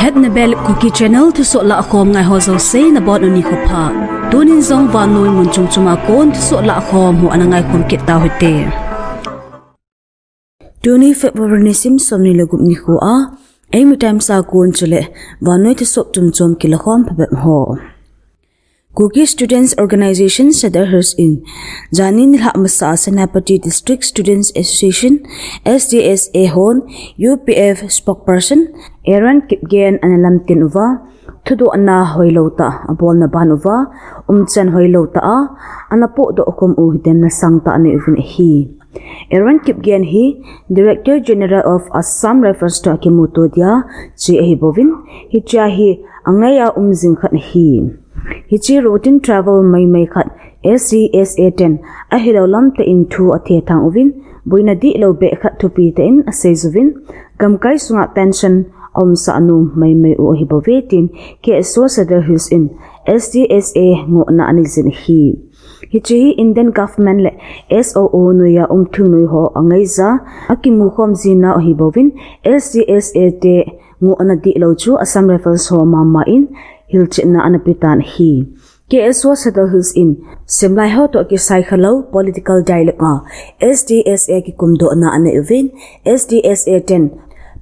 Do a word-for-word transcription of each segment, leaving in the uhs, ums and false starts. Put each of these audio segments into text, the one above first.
Nepna bel Kuki Channel thusoh lahkhom ngai ho jouse nabonun nikho pha. Tunin jong vannoi mun chom chom a kon thusoh lahkhom ho ana ngaikhom kit tau hite. Tuni February nisim somni le gup nikho a, Eimi Times a kon chule vannoi thusoh chom chom kilakhom phabep ho. Kuki Students Organisation Sadar Hills in, jani nilhah masa a Senapati District Students Association, S D S A hon, U P F spokesperson Aaron Kipgen ana lamtin uva, thudohna hoilou tah abolna ban uva, umchan hoilou tah a ana pohdoh khum u hiten nasatah anei uvin ahi. Aaron Kipgen hi Director General of Assam Rifles toh akimuto dia che ahi bouvin, hichea hi angaiya um jing khat ahi. Hiche routine travel maimai khat S D S A ten ahilou lamtah in thu athethang uvin, boina dihlou beh khat thupi tah in asei uvin, gamkai sunga tension aumsah nom maimai u ahi bouve tin K S O Sadar Hills in S D S A ngohna anei jin ahi. Hiche hi Indian Government le S O O noiya um thingnoi ho angaija, akimukhom jina ahi bouvin, S D S A te ngohna dihlou chu Assam Rifles ho mama in hilchetna ana petan ahi. K S O Sadar Hills in semlai ho toh kisai khalou political dialogue a S D S A kikumdohna anei uvin, S D S A ten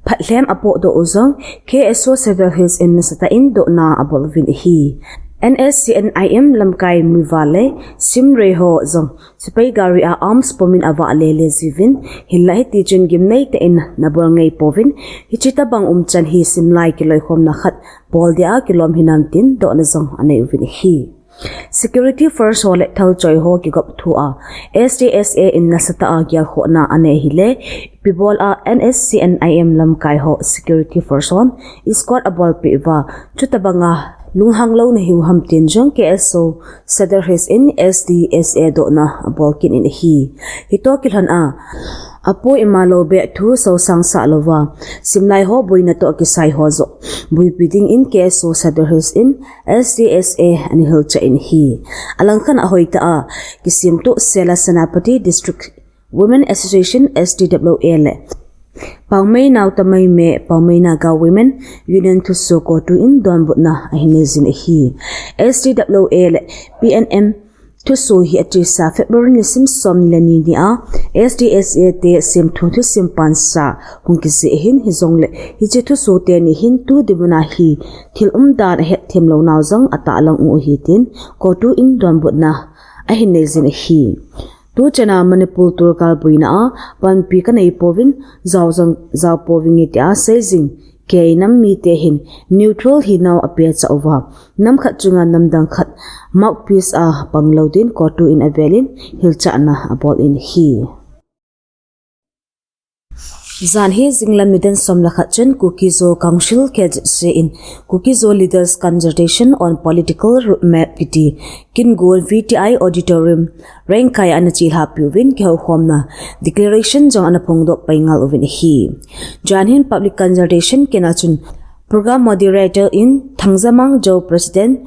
phatlhem apohdoh u jong K S O Sadar Hills in nasatah in dohna abol uvin ahi. N S C N I M lamkai muiva le simrei ho jong sepai gari a arms pumin avah lele jiuvin, hinlah hitichun gimnei tah in nabol ngai pouvin, hiche tobang umchan hi semlai kiloikhomna khat bol dia kilom hinam tin dohna jong anei uvin ahi. Security force ho le thalchoi ho kigop thu a S D S A in nasatah a gelkhohna anei ahile, ipi bol a N S C N I M lamkai ho security force hon escort abolpeh uva, chutobanga lunghang louna hiu ham tin jong K S O Sadar Hills in S D S A dohna abol kit in ahi. Hitoh kilhon a apo ima lou beh thu sosangsah louva, semlai ho boina toh kisai ho joh boipi dingin K S O Sadar Hills in S D S A ana hilchet in ahi. Alangkhat a hoitah a kisemtoh Sela Senapati District Women Association, S D W A le Paomei Naotamei Me, Paomei Naga Women Union thusoh COTU in donbutna ahin nei jin ahi. S D W A le P N M thusoh hi achesa February nisim somni le ni nia S D S A te semthu thusim pansa hung kijih ahin, hijongle hiche thusoh teni hin tu dinmun a hi thil umdan ahetthem lou nau jong atahlang u ahi tin COTU in donbutna ahin nei jin ahi. Tuchan a Manipur tolgal boina a panpi kanei pouvin, jao jong jao pouvinge tia sei jing K I nam mite hin neutral hinau apehcha uva, nam khat chunga nam dang khat mouthpiece a pang lou din COTU in avelin hilchetna abol in ahi. Jan hi jinglam nidan som le khat chun Kuki-Zo Council, K Z C, in Kuki-Zo Leaders Consultation on Political Roadmap kiti Kingun V T I Auditorium Rengkai a ana chelhapi uvin kihoukhomna declaration jong ana phongdoh pai ngal uvin ahi. Jan hin public consultation kit na chun program moderator in Thangjamang Joe, President,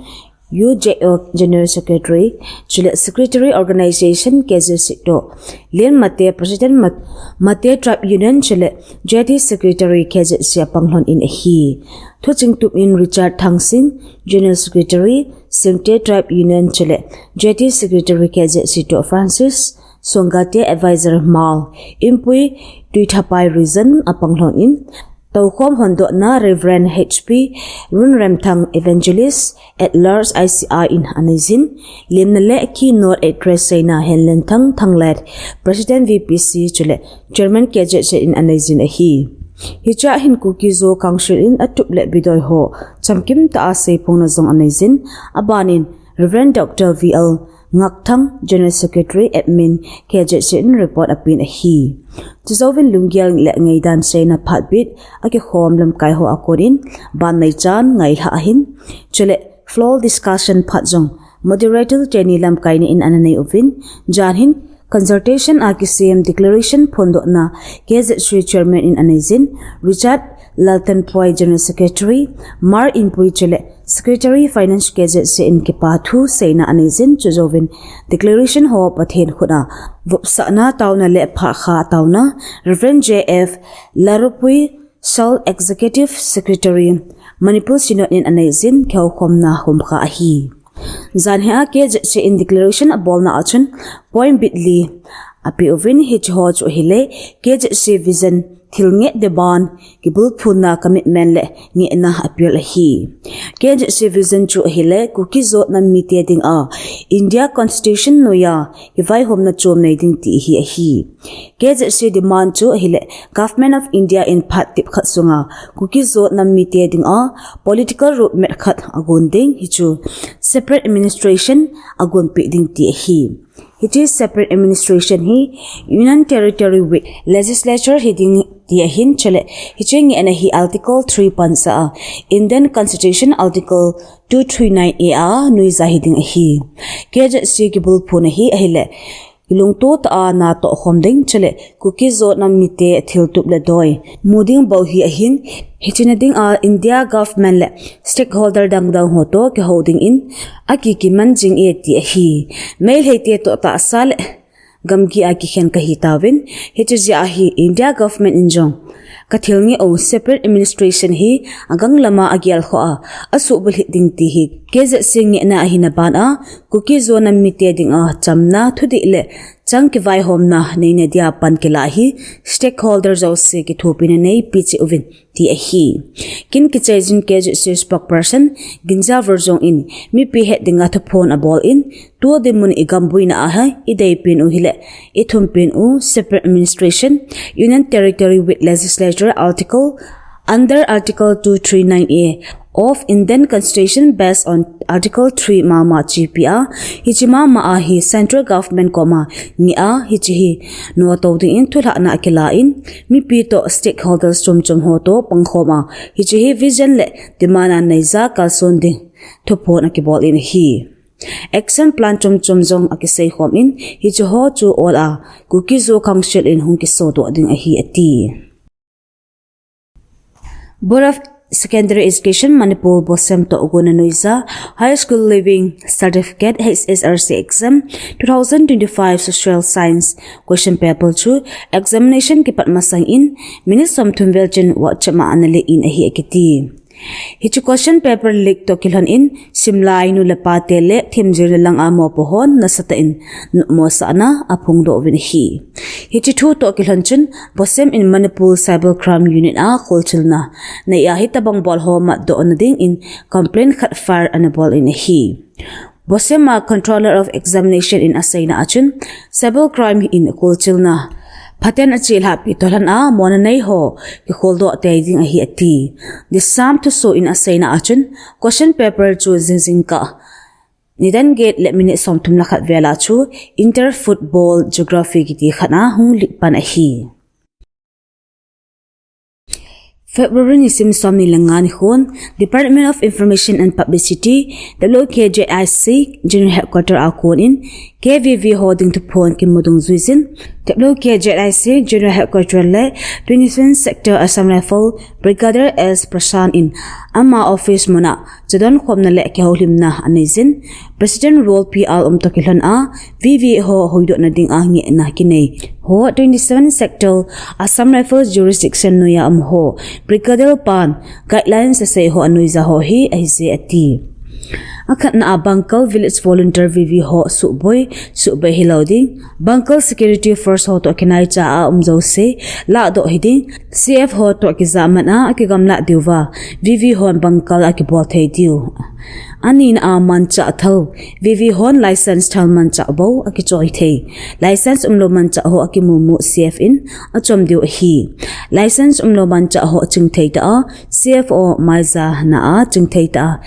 U J O General Secretary, chule Secretary Organization K Z C toh Lian Mate, President, Mat-, Mate Tribe Union chule J T Secretary K Z C apanglhon in ahi. Thuching tup in Richard Thangsing, General Secretary, Semte Tribe Union chule J T Secretary K Z C toh Francis Songate, Advisor Mal Inpui, Tuithapai Region apanglhon in, toukhom hondohna Reverend H P Runremthang, Evangelist at Large I C R in anei jin, lemna le keynote address seina Henlenthang Thanglet, President V P C chule Chairman K Z C in anei jin ahi. Hichea hin Kuki-Zo Council in atup le bidoi ho chamkim tah a seiphongna jong anei jin, aban in Reverend Doctor V L Ngakthang, General Secretary, Admin, K Z C in report apen ahi. Chujouvin lunggel le ngaidan seina phatbit akikhom lamkai ho a kon in ban neichan ngailha ahin, chule floor discussion phat jong moderator teni lamkaina in ana nei uvin, jan hin consultation a kisem declaration phondohna K Z C Chairman in anei jin, Richard Laltanpoi, General Secretary, Mar Inpui chule Secretary Finance K Z C in kipathu seina anei jin, chujouvin declaration ho Pathen khut a vopsahna taona le phakha taona Reverend J F Larupui Special Executive Secretary, Manipur Synod in anei jin kihoukhomna humkha ahi. Janhi a K Z C in declaration abolna achun point bitli apeuvin, hiche ho chu ahile K Z C vision thil ngeh ding ban kibulphuna commitment le ngehna apel ahi. K Z C vision chu ahile Kuki-Zo nam mite dinga India Constitution noiya kivaihomna chom nei ding ti hi ahi. K Z C demand chu ahile Government of India in phat tip khat sunga Kuki-Zo nam mite dinga political roadmap khat agon ding, hichu separate administration agonpeh ding ti ahi. Hiche separate administration hi Union Territory with Legislature hiding ti ahin, chule hiche ngehna hi Article three pansa a Indian Constitution Article two three nine A a nuija hiding ahi. K Z C kibulphuna hi ahile kilungto tah a natoh khom ding, chule Kuki-Zo nam mite thiltup le doi mu ding bou hi ahin, hiche na dinga India government le stakeholder dangdang ho toh kihou dingin akikiman jing e ti ahi. Meitei te toh tahsa le gamgi a kikhen kahi tauvin, hiche jeh a hi India government in jong kathil ngeh u separate administration hi agang lama agelkhoh a asuhbulhit ding ti hi K Z C ngehna ahina ban a Kuki-Zo nam mite dinga chamna thudih le chang kivaihomna neina dia pan kila hi stakeholder jouse kithopina neipi cheh uvin ti ahi. Kin kichai jin K Z C spokesperson Ginjavur jong in mipi het dinga thuphon abol in, tua dinmun i gambuina a hi ideipen u hile ithumpen u separate administration, Union Territory with Legislature article under Article two three nine A of Indian Constitution based on Article three mama chepi a, hiche mama a hi central government koma ngeh a, hiche hi noto dingin thulhahna akila in, mipi toh stakeholders chomchom ho toh pangkhom a, hiche hi vision le demand a neija kalson ding thuphon akibol in ahi. Action plan chomchom jong akiseikhom in, hiche ho chu ol a Kuki-Zo Council in hung kisodoh ding ahi ati. Board of Secondary Education Manipur, BOSEM toh gonna nuija High School Leaving Certificate, H S L C exam two thousand twenty-five Social Science question paper chu examination kipat masang in minute somthum vel chun WhatsApp a ana leak in ahi akiti. Hiche question paper leak toh kilhon in simlai nu le pa te le themjil le langa mopo hon nasatah in nopmo sahna aphongdoh uvin ahi. Hiche thu toh kilhon chun BOSEM in Manipur Cyber Crime Unit a kholchilna nei a hitobang bol ho matdoh na dingin complaint khat file ana bol in ahi. BOSEM a Controller of Examination in aseina achun, cyber crime in kholchilna phaten achelhahpi toh lhon a mona nei ho kikholdoh tei ding ahi ati. The Sam thusoh in aseina achun, question paper chu jingjing kah nidan get le minute somthum le khat vel a chu Inter Football Geography kiti khat a hung leak pan ahi. February nisim somni le nga nikhon, Department of Information and Publicity, W K Z I C, General Headquarter a kon in, K V V ho ding thuphon kimu dungjuijin, W K Z I C General Headquarter le twenty-seven Sector Assam Rifle Brigadier S Prashant in ama office mun a chadon khomna le kihoulimna aneijin, President Role P R um toh kilhon a, V V ho huhdoh na ding a ngehna kinei ho twenty-seven Sector Assam Rifle Jurisdiction noiya um ho Brigadier pan guidelines asei ho anuija ho hi ahije ati. Akhatna a Bangkal Village Volunteer V V ho suhboi, suhboi hilou ding, Bangkal Security Force ho toh kinaicha a um jouse lahdoh hiding, C F ho toh kijaman a akigamlat diuva V V hon Bangkal akibol thei diu. Anina a manchah thal, V V hon license thal manchah bou akichoi thei. License umlou manchah ho akimumu C F in achom diu ahi. License umlou manchah ho chingthei tah a, C F o maija na a chingthei tah a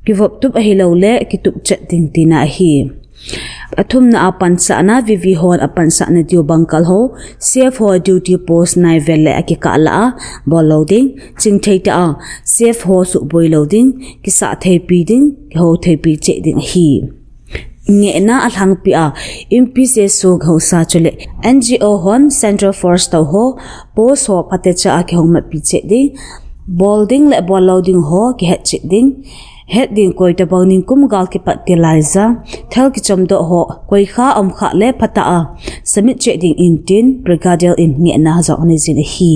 kivop tup ahilou le kitup chet ding tina ahi. Athumna a pansahna, V V hon apansahna diu Bangkal ho, C F ho duty post nai vel le akikah lah a bol lou ding, chingthei tah a, C F ho suhboi lou ding, kisah theipi ding, kihou theipi cheh ding ahi. Ngehna alhangpi a, inpi jesu kihousa chule N G O hon Central Force tou ho, post ho phatecha a kihoumatpi cheh ding, bol ding le bol lou ding ho kihetchet ding, het ding koi tobang ningkum gal kipat tilaija, thal kichomdoh ho, koi kha um kha le phatah a submit cheh ding in tin, Brigadier in ngehna jong aneijin ahi.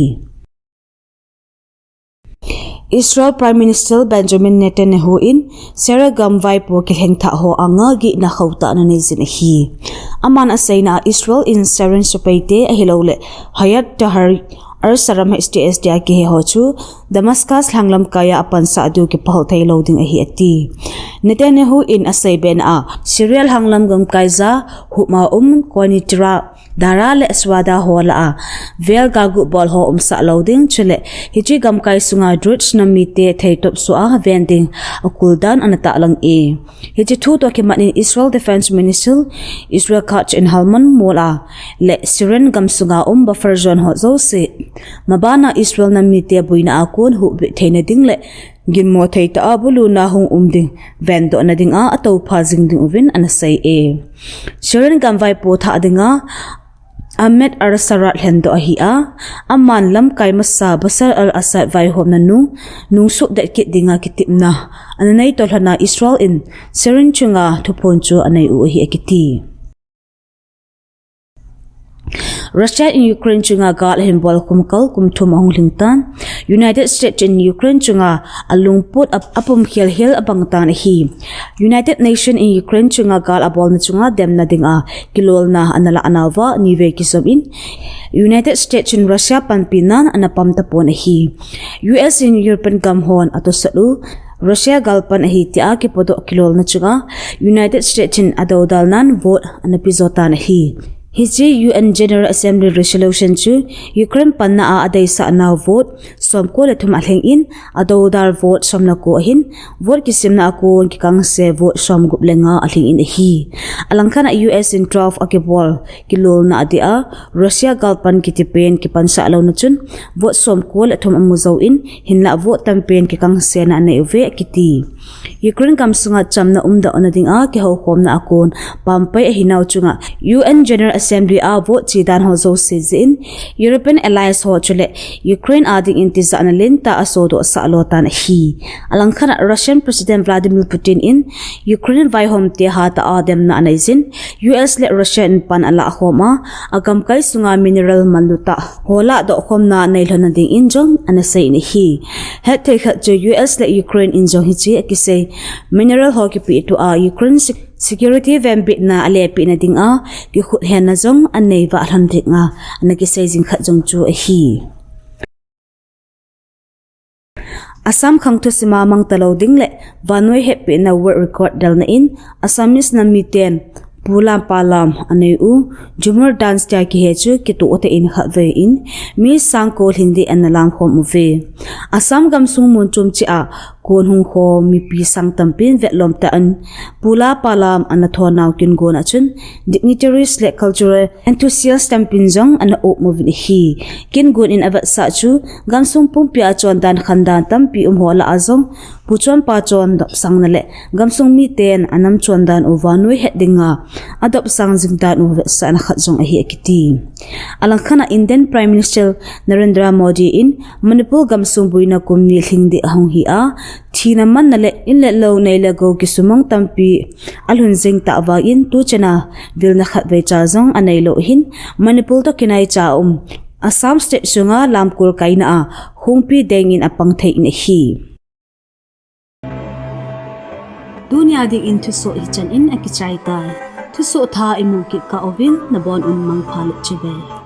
Israel Prime Minister Benjamin Netanyahu in Syria gam vaipo kilhengthah ho anga gihna khauhtah ana neijin ahi. Aman aseina a Israel in Syrian sepaite ahilouleh Hayat Tahrir al-Sham H T S tia kihe ho chu Damascus lhanglam kaiya apansah diu kipahal theilou ding ahi ati. Netanyahu in aseibena a Syria lhanglam gamkai ja Huma um Quneitra Dara le Shuhada ho lah a vel gagu bol ho umsah lou ding, chule hiche gamkai sunga Druze nam mite theitop sua ven ding akul dan ana tahlang e. Hiche thu toh kimat in Israel Defense Minister Israel Katz in Helmand mol a le Syrian gamsunga um buffer zone ho jouse mabana Israel nam mite boina a kon huhbit theina ding le ginmo thei tah a buluna hung um ding vendohna dinga atoupha jing ding uvin ana sei e. Syrian gam vaipo thah dinga Ahmed al-Sharaa lhendoh ahi a, aman lamkai masa Bashar al-Assad vaihomna nung, nungsuh det kit dinga kitepna ana nei toh lhona Israel in Syrian chunga thuphon chu anei u ahi akiti. Russia in Ukraine chunga gal ahin bol kum kal kum thum ahung lhing tan. United States in Ukraine chunga alungput ap-, apum khel khel abang tan ahi. United Nation in Ukraine chunga gal abolna chunga demna dinga kilolna ana lah nauva nivei kisom in United States in Russia panpinan ana pam tapon ahi. U S in European gam hon atosat u Russia galpan ahi tia kipodoh kilolna chunga United States in adoudal nan vote ana pejo tan ahi. Hiche U N General Assembly resolution chu Ukraine panna a adeisah nau vote somko le thum alhing in adoudal vote somle ko ahin vote kisimna a kon kikangse vote somgup le nga alhing in ahi. Alangkhat a U S in twelve a kibol kilolna adia Russia galpan kiti pen kipansah louna chun vote somko le thum amu jou in hinlah vote tampen kikangsena anei uve akiti. Ukraine gamsunga chamna umdohna dinga kihoukhomna a kon pampai ahinau chunga U N General Assembly a vote chedan ho jouse jeh in European allies ho chule Ukraine a dingin tijatna lentah asodoh sah lo tan ahi. Alangkhat a Russian President Vladimir Putin in Ukraine vaihomte hatah a demna aneijin U S le Russia in pan alahkhom a, agamkai sunga mineral manlutah ho lahdoh khomna neilhonna dingin jong ana sei in ahi. Hetthei khat chu U S le Ukraine in jong hiche akisei mineral ho kipehtoh a Ukraine sec-, security venbitna alepehna dinga kikhuthenna jong anei vah lhon dinga ana kisei jing khat jong chu ahi. Assam khang thusima mangtalou ding le vannoi hetpehna world record delna in Assamese nam miten Pulam Palam anei u Jhumur dance tia kihe chu kitoh tah in khatvei in mi sangko lhing ding ana lamkhom uve. Assam gamsung mun chom cheh a kon hung khom mipi sang tampin vetlom tah in Pulam Palam ana thon nau kin gon a chun dignitaries le cultural enthusiasts tampin jong ana um uvin ahi. Kin gon in avetsah chu gamsung pumpi a chondan khandan tampi um ho lah a jong pu chonpa chon dopsangna le gamsung miten anam chondan u vannoi het dinga adopsang jing dan u vetsahna khat jong ahi akiti. Alangkhat a Indian Prime Minister Narendra Modi in Manipur gamsung boina kum ni lhing ding ahung hi a, thina manna le in le lou nei le gou kisumang tampi alhun jing tah vangin tuchan a vilna khatvei cha jong anei lou hin Manipur toh kinai cha um Assam State sunga lamkol kaina a hungpi dengin apang thei in ahi. Tunia dingin thusoh hichan in akichai tai. Thusoh thah imu kit kah uvin nabon un mangpha le chibai.